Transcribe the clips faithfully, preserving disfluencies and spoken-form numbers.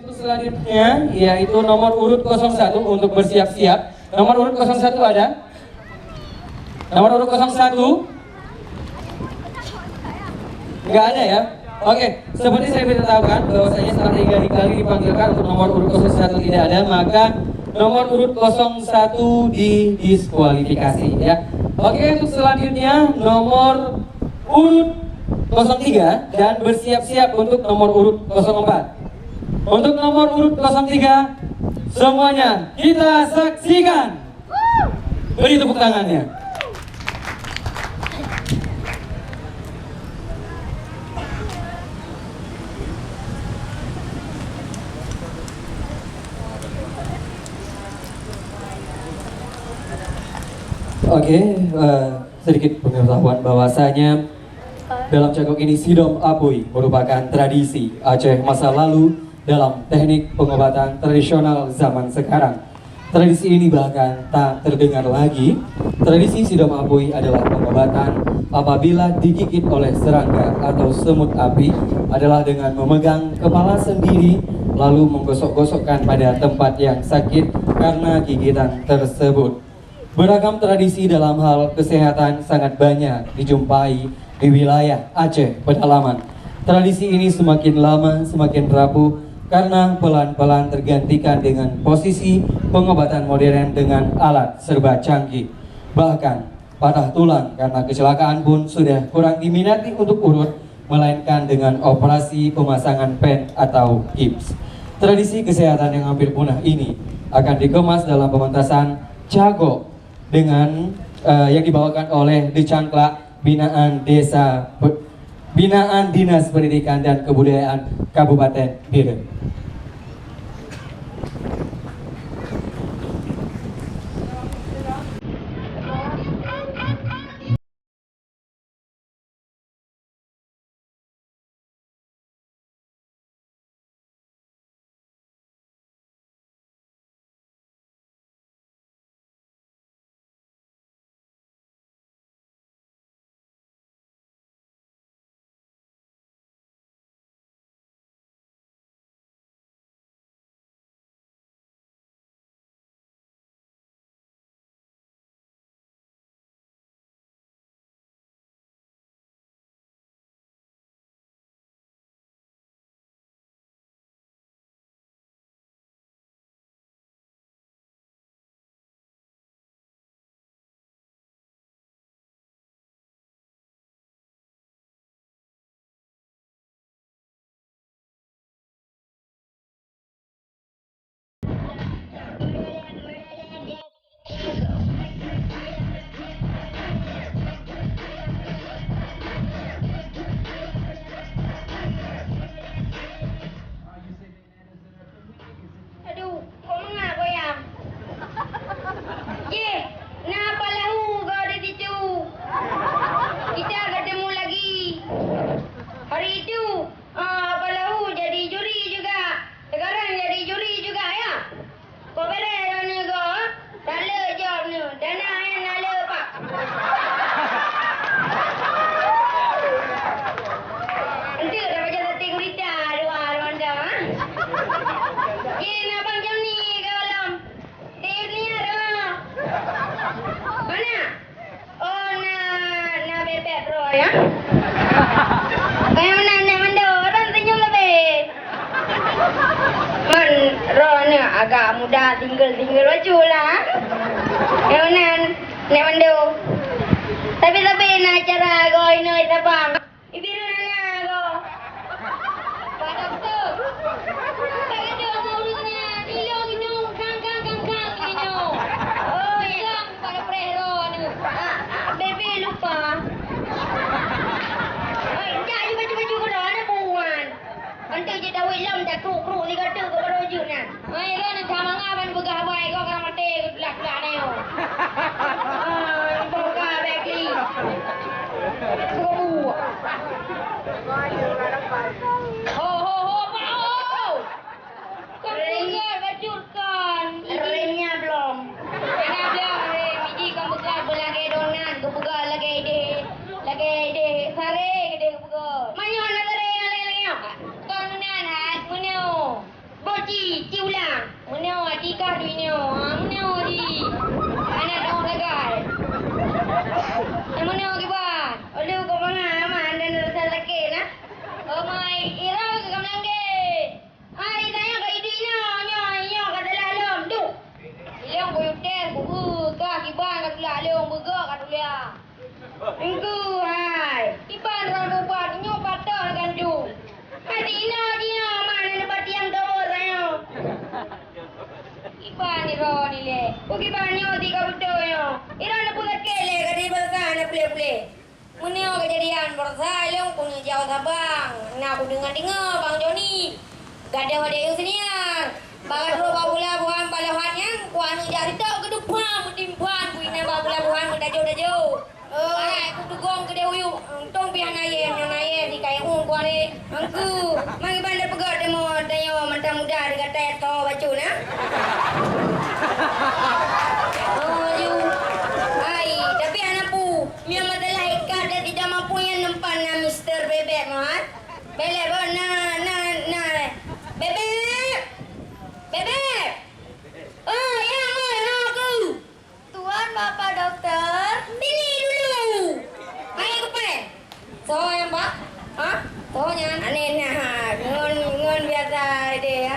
Selanjutnya, yaitu nomor urut kosong satu untuk bersiap-siap. Nomor urut kosong satu ada? Nomor urut kosong satu? Nggak ada, ya? Oke, seperti saya beritahukan bahwasanya setelah tiga kali dipanggilkan untuk nomor urut kosong satu tidak ada, maka nomor urut kosong satu didiskualifikasi, ya. Oke, untuk selanjutnya nomor urut kosong tiga dan bersiap-siap untuk nomor urut kosong empat. Untuk nomor urut kosong tiga, semuanya kita saksikan. Beri tepuk tangannya. Oke, eh, sedikit pengetahuan bahwasanya dalam cakok ini, sidom apui merupakan tradisi Aceh masa lalu dalam teknik pengobatan tradisional zaman sekarang. Tradisi ini bahkan tak terdengar lagi. Tradisi sidom apui adalah pengobatan apabila digigit oleh serangga atau semut api adalah dengan memegang kepala sendiri lalu menggosok-gosokkan pada tempat yang sakit karena gigitan tersebut. Beragam tradisi dalam hal kesehatan sangat banyak dijumpai di wilayah Aceh pedalaman. Tradisi ini semakin lama semakin rapuh karena pelan-pelan tergantikan dengan posisi pengobatan modern dengan alat serba canggih. Bahkan, patah tulang karena kecelakaan pun sudah kurang diminati untuk urut, melainkan dengan operasi pemasangan pen atau gips. Tradisi kesehatan yang hampir punah ini akan dikemas dalam pementasan cakok dengan, eh, yang dibawakan oleh The Cangklak binaan Desa Pe-, binaan Dinas Pendidikan dan Kebudayaan Kabupaten Bireuen. Aduh, kok mangat goyang? Jih, na Pak Lahu ka di situ. Kita ketemu lagi. Hari itu, ah, Pak Lahu jadi juri juga. Sekarang jadi juri juga, ya? Kok bereh droeneuh goe? Taleuek jaweueb neuh, dana nyan na le pak. Enteuk dah baca saté gurita dua Rwanda, ha? Ye, na Bang Joni ka lom. Di dunia dah. Mana? Oh, na, na bebek, bro, ya. Kayak mana, Nek Mando? Orang senyum lebih. Man, roh ni agak muda, single-single baju lah. Kayak mana, Nek Mando? Tapi, tapi na acara go inoe Sabang. Ibu Nana ko. Pak Doktor. Pak Doktor, urutnya. Ilong hidung, kangkang, kangkang, ilong. Oh, ya. Pada preh roh ni. Ah, ah, bebe lupa. Oi, jak je baju-baju ko dah, ada buan. Nanti je Dawi lom dah kruk-kruk tiga tu ke baru je nyan. Hai, Ron, ka mangat ban peugah haba, iko ka maté, geulak-geulak nyoe. Ah, iboh ka bèk li. Ho, ho, ho, Pak, ho! Kon peugah bacut kon. Remnya belum. Hana belum rem, iji kon peugah beulagèe donat, geupeugah lagèe ideh, lagèe ideh saré geude geupeugah. Manyoe na saré nyang laén lagèe nyoe? Kon meunan, hai, meunyoe. Boh Meunyoe jikah duek nyoe, ah, meunyoe ji. Aneuk dong sagai. Eh, meunyoe kiban. Ulu keu mangat aman dan rasa sakét, nah. Oh, mai, ira keu gamlang gét. Hai, tanya keu iduek nyoe, nyoe, nyoe ka dalam lom, duek. Ilong kuyuteng, kubu, kah kiban ka tulak lom, beugok ka tulia. Engku hai, iban rang ubat nyoe patah gandum. Hati ina dia mana lebat tiang tower nyoe. Iban ni ro ni le. Ku kiban nyoe tiga beutôi nyoe. Ira na pun sakét le ka di bangsa na pule-pule. Meunyoe kejadian bangsa ilong ku ni jauh sabang. Na ku dengar-dengar Bang Joni. Gadoh deh senior. Bak droe bak pelabuhan balohan nyan, ku aneuk jak sitok keudupan meutimpan ku inan bak pelabuhan meutajô-tajô. Oh. Hai, ku tugong keudeh uyuek, untông pih hana yém, nyoe na yém di kayée ueng kuaré. Angku, mari ban da peugah teumo tanyoe mantang muda di gatai tho bacut na. Oh, yu. Hai, tapi hana pu. Meunyoe masalah ikat dan tidak mampu nyan nempan na Mister Bebek mah. Belek bah, na, na, na. Bebek! Bebek! Oh, ya, moi, ha aku. Tuan Bapak Dokter. Sini dulu. Hai, kupai. Soe nyang, Pak? Ha? Soe nyan? Aneh nah, ngon, ngon biasa deh ya.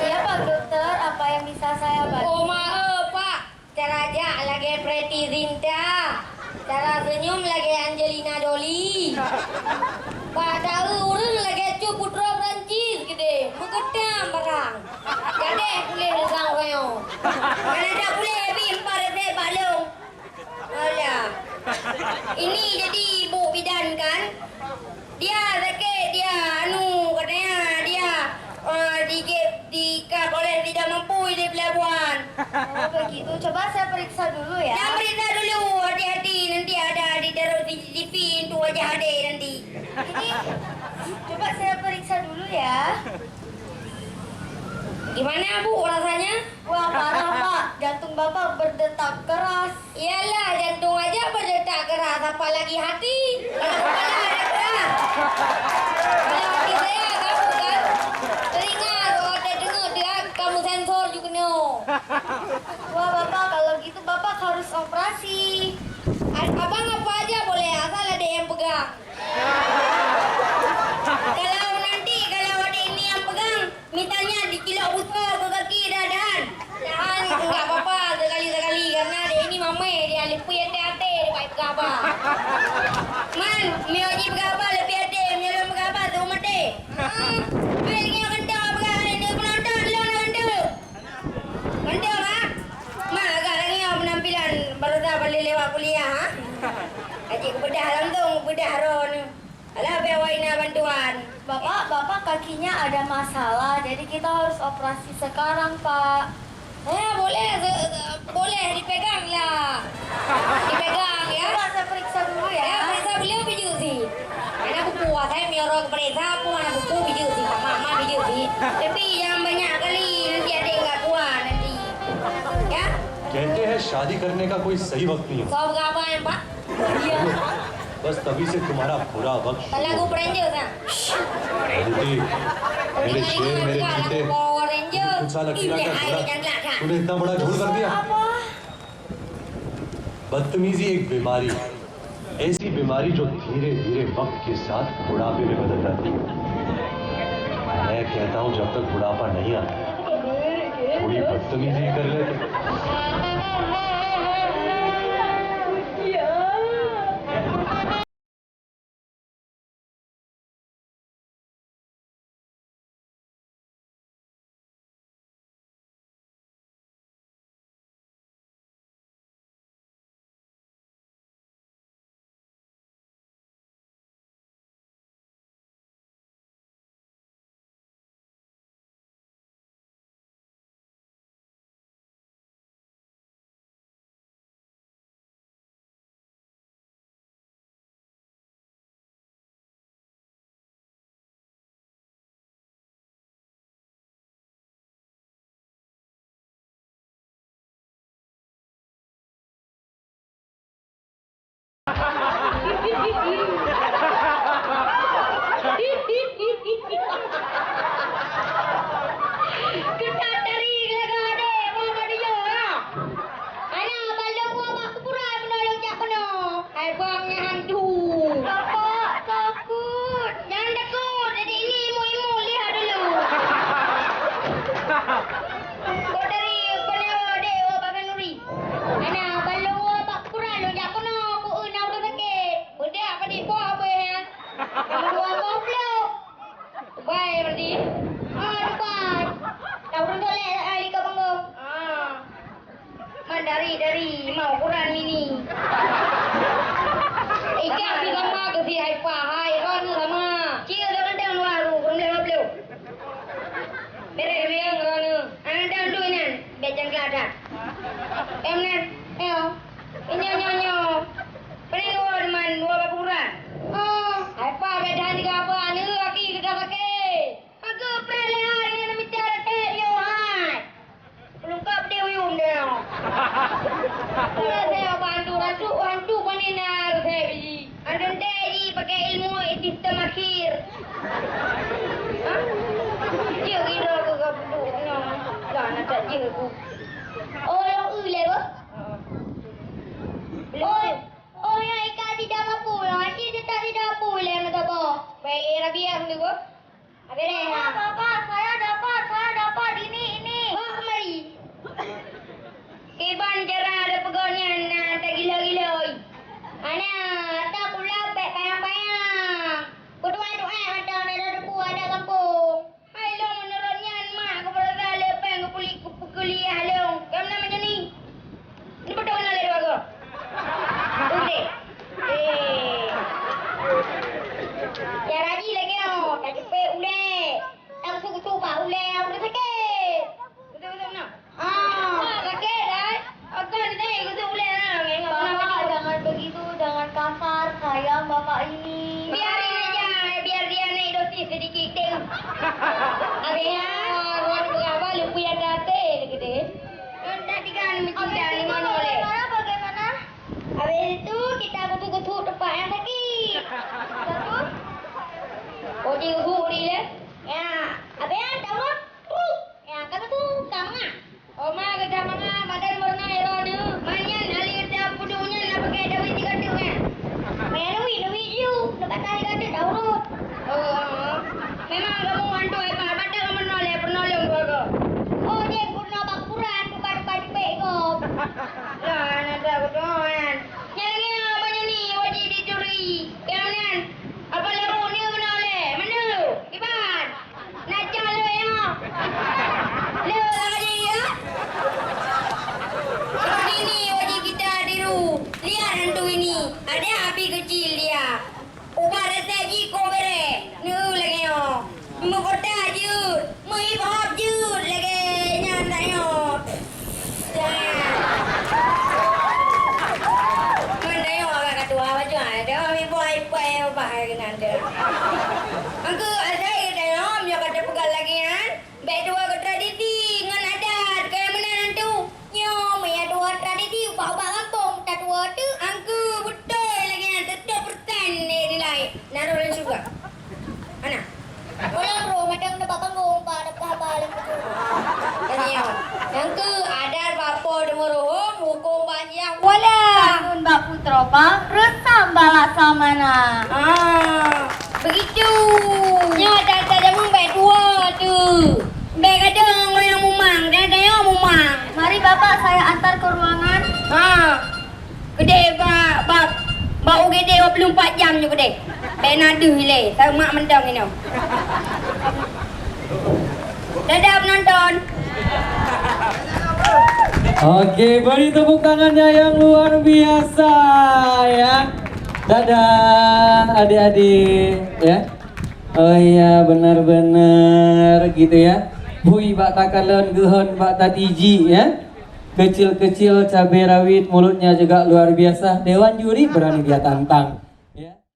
Iya, Pak Dokter, apa yang bisa saya bantu? Oh, maaf, Pak. Cara jak lagèe Preity Zinta, cara senyum lagèe Angelina Jolie. Bak taeu ureueng lagèe Cut Putroe Perancis keudeh, meugeutam barang. Jadeh puléh leugang royong. Mana dak puléh bim parete balong. Alah. Ini jadi ibu bidan kan? Dia sakét, dia anu, katanya dia, eh, digigit, diikat oleh tidak mampu di pelabuhan. Oh, begitu. Coba saya periksa dulu ya. Jangan periksa dulu, hati-hati nanti ada ditaruh C C T V untuk wajah adik nanti. Ini, coba saya periksa dulu ya. Gimana, Bu, rasanya? Wah, parah, Pak. Jantung Bapak berdetak keras. Iyalah, jantung aja berdetak keras, apalagi hati. Kalau kepala ada keras. Kalau hati saya, kamu kan? Telinga, kalau ada dengar dia, kamu sensor juga, no. Wah, Bapak, kalau gitu Bapak harus operasi. A-, abang apa aja boleh, asal ada yang pegang. Kalau nanti, kalau ada ini yang pegang, misalnya dicilok busa ke kaki dah, dah. Jangan, enggak apa-apa, sekali-sekali, karena ada ini mamai, dia lebih hati-hati, dia baik pegang apa. Man, mio ji pegang apa, lebih hati, mio lom pegang apa, tu mati. Ah, baik, ni kentang apa, ni penonton, lo nonton. Mantap, ha? Mak agak lagi yang penampilan baru dah balik lewat kuliah, ha? Aji kubedah langsung, kubedah roh ni. Alah, biar awak ina bantuan. Bapak, Bapak kakinya ada masalah, jadi kita harus operasi sekarang, Pak. Eh, boleh, se-, boleh dipegang lah. Dipegang, ya. Coba saya periksa dulu, ya. Ya, periksa beliau bijeu sih. Mana buku, ah, saya mioro ke periksa, apa mana buku bijeu sih, sama, sama bijeu sih. Tapi jangan banyak kali, nanti ada yang nggak kuat nanti. Ya? कहते हैं शादी करने का कोई सही वक्त नहीं होता। Sob ke apa, ya, Pak? Iya. बस तभी से तुम्हारा बुरा वक्त शुरू Lagu हुआ। Power Ranger, kan? अदिति, मेरे शेर, मेरे चीते, Power Ranger. कुछ साल अकेला क्या छोड़ा? तूने इतना बड़ा झोल कर दिया। Apa? बदतमीजी एक बीमारी है, ऐसी बीमारी जो धीरे धीरे वक्त के साथ बुढ़ापे में बदल जाती है। मैं कहता हूं, जब तक बुढ़ापा नहीं आता, थोड़ी बदतमीजी कर लेते। Bereh biang rona. Anak dang duek nyan, bek jangka dah. Em nan, eo. Inyo, nyo, nyo. Pening dua teman, dua bakuran. Oh, hai pa beda tiga apa, ni laki kita pakai. Aku pernah lihat dengan mita retek yo hai. Lengkap dia uyum dia. Kalau saya bantu, bantu, bantu, mana nak saya beli? Anton teh ji pakai ilmu sistem akhir. Hah? Cek kira ke gabuk nyoe. Lah, nak tak je aku. Oh, yang u le, boh? Oh, oh, yang ikat tidak mampu. Yang hati tetap tidak mampu, le, mata boh. Baik, Rabiah dulu, boh. Abang, Bapak, saya dapat, saya dapat. Ini, ini. Bawa kemari. Kiban cara ada pegon nyan na tagila-gila. Ana, tak pula bek payang-payang. Kutuai-tuai mata na debu ada kampung. Hai long menurut nyan mak ku berasa lepeng ku puli-, ku kuliah long. Kam nama jadi? Ni betul na le dua go. Udah. Eh. Ya raji lagi no. Tak cepat ulek. Tak suka-suka ulek. Udah sakit. Betul-betul no. Ah, sakit, ai. Aku ni tadi khusus ulek lah. Bapak, jangan begitu, jangan kasar. Sayang Bapak ini. Biarin aja, biar dia naik dosis sedikit, tengok. Habis ya, orang berapa, lupa yang dah teh, gitu. Kan tadi kan mencinta ni mana oleh? Bagaimana, bagaimana? Habis itu, kita kutuk-kutuk tempat yang sakit. Terus? Oh, di huri deh. Ya, habis ya, tahu? Ya, kami tu sama. Oma geudah mangat, badan meurunoe droeneuh. Manyan, ali teuh pudong nyan na pakai dawit tiga teuk, eh? Meunan dawit, dawit jiôh, na patah tiga teuk, dah urot. Oh, memang kamu hantu hebat. Badan meurunoe lé, peurunoe lom keluarga. Oh, jeh, peurunoe bak kuburan, bukan tempat jipék gob. Lah, na dah beutôi, kan? Nyan lagèe apa nyan ni, wajib dicuri. Yang nyan, apa lalu ni kena oleh? Mana? Iban. Nak cah lé, ya? Lé, lagi, ya? Ini wajib kita tiru. Lihat hantu ini. Ada api kecil dia. Ubah resep jih kong bereh. Neu lagèe nyoe. Meukotak jeuet. Meuhip hop jeuet lagèe nyan tanyoe. Nyan tanyoe ka tuha bacut. Tanyoe meuipoh-ipoh ubah keunan teuh. Angku asai tanyoe meunyoe ka teupeugah lagèe nyan. Bèk tuwoe keu tradisi ngon adat, keu meunan hantu. Nyoe, meunyo tuwoe tradisi, ubak-ubak gampông, tatuwoe teuk. Angku, beutôi lagèe nyan, seratus persen nilai. Naroh lam syeuruga. Ana. Ulôn roh, mantong nibak panggong, Pak, dapat haba lom beutôi. Tanyong. Angku, adat bak po teumeuruhom, hukôm bak jiang wala. Bangun bak putroe pang, reusam bak laksamana. Ah. Begitu. Nyoe that-that jameun bèk tuwoe teuh. Bèk gadôh ngon nyang mumang, tanyoe mumang. Mari Bapak saya antar ke ruangan. Ha. Keudeh bak, bak, bak U G D dua puluh empat jam nyoe keudeh. Bèk na deuh ilèe, sama mantong inoe. Dadah penonton. Oke, beri tepuk tangannya yang luar biasa ya. Dadah adik-adik ya. Oh iya, benar-benar gitu ya. Bui bak takalon, geuhon bak tatiji ya. Kecil-kecil cabai rawit, mulutnya juga luar biasa. Dewan juri berani dia tantang.